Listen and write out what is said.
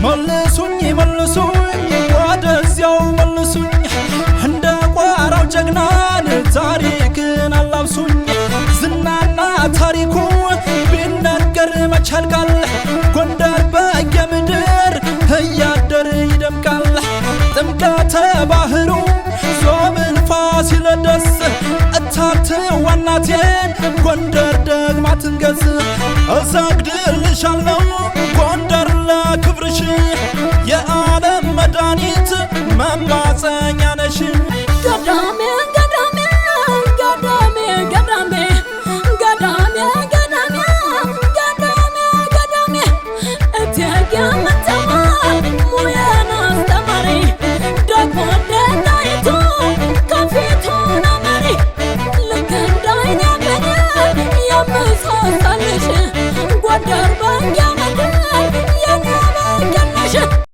መልሱኝ መልሱኝ ወደዚያው መልሱኝ፣ እንደ ቋራው ጀግናን ታሪክን አላብሱኝ። ዝናና ታሪኩ ቢነገር መቻልቃል፣ ጎንደር በየምድር እያደር ይደምቃል። ጥምቀተ ባህሩ ዞምን ፋሲለደስ እታት ዋናቴን ጎንደር ደግማ ትንገስ። እሰግድልሻለሁ ጎንደር ለክብርሽ፣ የዓለም መድኃኒት መማ